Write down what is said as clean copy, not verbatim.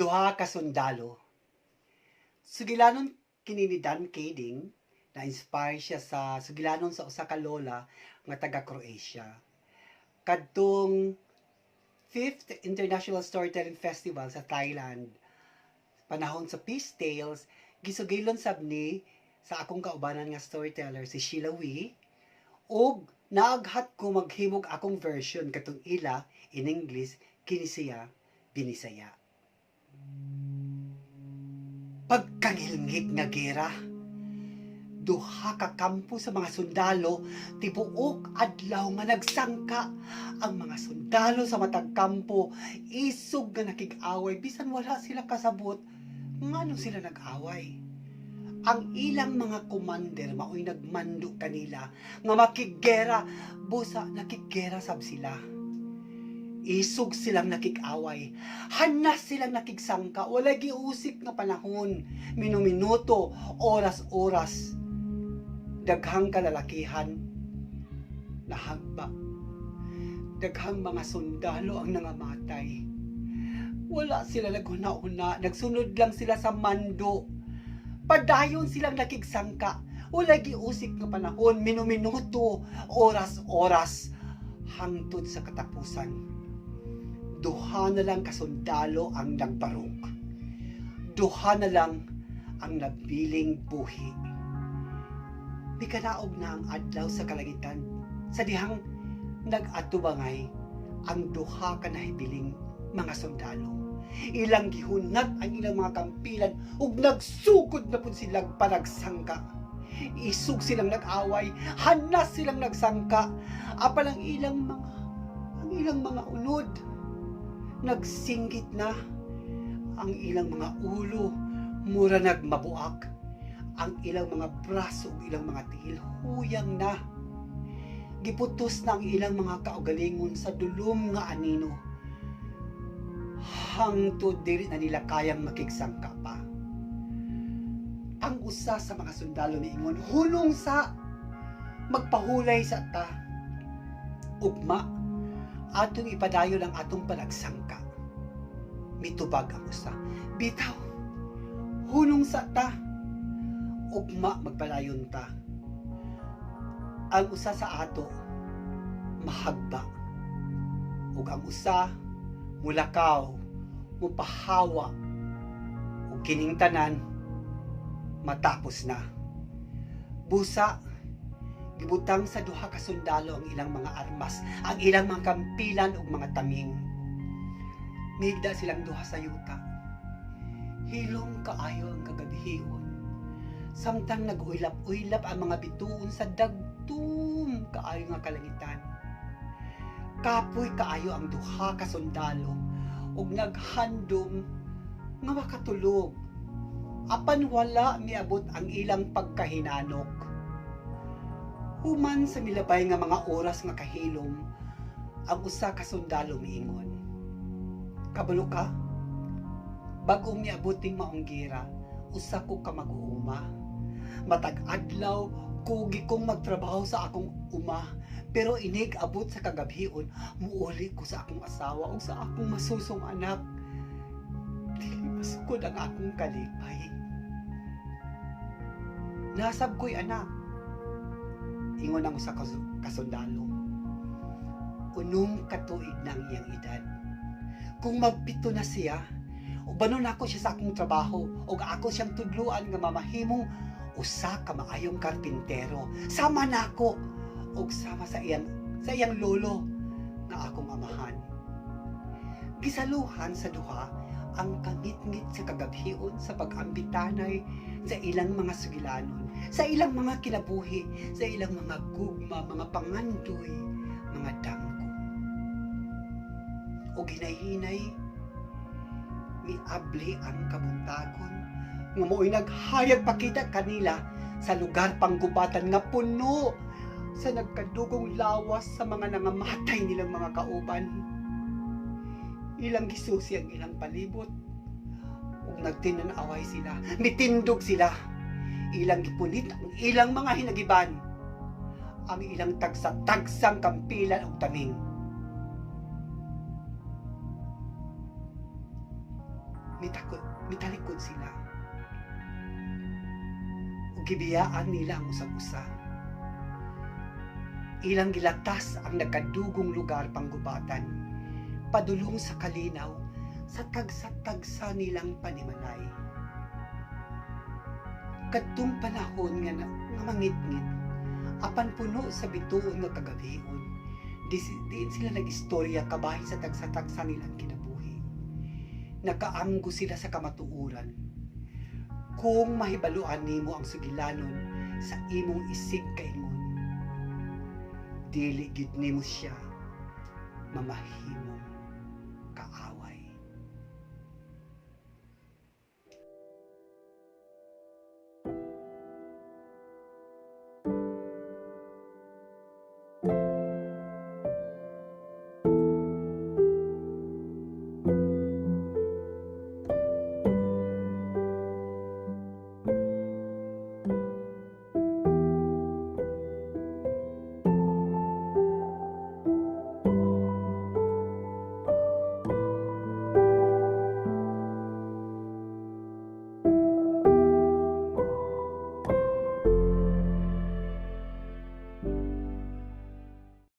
Duha ka sundalo. Sugilanon kini ni Dan Kading, na-inspire siya sa sugilanon sa usa ka lola nga taga Croatia. Kadtong 5th International Storytelling Festival sa Thailand, panahon sa Peace Tales, gisugilon sab ni sa akong kaubanan nga storyteller, si Sheila Wee, ug naaghat ko maghimog akong version katong ila in English, kini siya Binisaya. Pagkangilngig nga gera, duha ka kampo sa mga sundalo tibuok adlaw nga nagsangka. Ang mga sundalo sa matag kampo isog nga nakig-away bisan wala sila kasabot ngano sila nag-away. Ang ilang mga commander maoy nagmando kanila nga makiggera, busa nakiggera sab sila. Isog silang nakig-away, hanas silang nakigsangka, walay giusik nga panahon, minuminuto, oras-oras. Daghang kalalakihan nahagba. Daghang mga sundalo ang nangamatay. Wala sila naghuna-huna, nagsunod lang sila sa mando. Padayon silang nakigsangka, walay giusik nga panahon, minuminuto, oras-oras, hangtod sa katapusan. Duha na lang kasundalo ang nagbarog. Duha na lang ang nabiling buhi. Mikanaog na ang adlaw sa kalangitan sa dihang nag-atubangay ang duha ka nahibiling mga sundalo. Ilang gihunat ang ilang mga kampilan ug nagsugod na pud silang panagsangka. Isog silang nag-away, hanas silang nagsangka, apan ang ilang mga unod nagsinggit na, ang ilang mga ulo mura nagmabuak, ang ilang mga braso ug ilang mga tiil huyang na. Giputos na ang ilang mga kaugalingon sa dulom nga anino. Hangtod dili na nila kayang makigsangka pa. Ang usa sa mga sundalo niingon, "Hunong sa, magpahulay sa ta. Ugma, atong ipadayon ang atong panagsangka." Mitubag ang usa, "Bitaw, hunong sa ta. Ugma magpadayon ta. Ang usa sa ato mahagba ug ang usa mulakaw, mupahawa, ug kining tanan matapos na." Busa gibutang sa duha ka sundalo ang ilang mga armas, ang ilang mga kampilan ug mga taming. Mihigda silang duha sa yuta. Hilom kaayo ang kagabhihon samtang nag-uylap-uylap ang mga bituon sa dagtom kaayo nga kalangitan. Kapoy kaayo ang duha ka sundalo ug naghandom nga makatulog. Apan wala miabot ang ilang pagkahinanok. Human sa milabay nga mga oras nga kahilom, ang usa ka sundalo miingon, "Kabalo ka? Bag-ong miabot ning maong gera, usa ko ka mag-uuma. Matag adlaw, kugi kong magtrabaho sa akong uma. Pero inig abot sa kagabhion, muuli ko sa akong asawa ug sa akong masusong anak. Dili masukod ang akong kalipay. Naa sab ko'y anak," ingon ang usa ka kasundalo. "6 ka tuig na ang iyang edad. Kung magpito na siya, ubanon nako siya sa akong trabaho ug ako siyang tudluan nga mamahimong usa ka maayong karpintero. Sama nako ug sama sa iyang lolo nga akong amahan." Gisaluhan sa duha ang kangitngit sa kagabhion sa pag-ambitanay sa ilang mga sugilanon, sa ilang mga kinabuhi, sa ilang mga gugma, mga pangandoy, mga dangko. Ug hinay-hinay, miabli ang kabuntagon nga mao'y naghayag pakita kanila sa lugar panggubatan nga puno sa nagkadugong lawas sa mga nangamatay nilang mga kauban. Ilang gisusi ang ilang palibot ug nagtinan-away sila, mitindog sila. Ilang gipunit ang ilang mga hinagiban, ang ilang tagsa-tagsang kampilan ug taming. Mitakod, mitalikod sila. Ug gibiyaan nila ang usag-usa. Ilang gilatas ang nagkadugong lugar panggubatan, padulong sa kalinaw sa tagsa-tagsa nilang panimalay. Kadtong panahon nga mangitngit, apan puno sa bituon nga kagabion, diin sila nag-istorya kabahin sa tagsa-tagsa nilang kinabuhi. Nakaamgo sila sa kamatuoran. Kung mahibaluan nimo ang sugilanon sa imong isig kaingon, dili gid nimo siya mamahimong kaaway.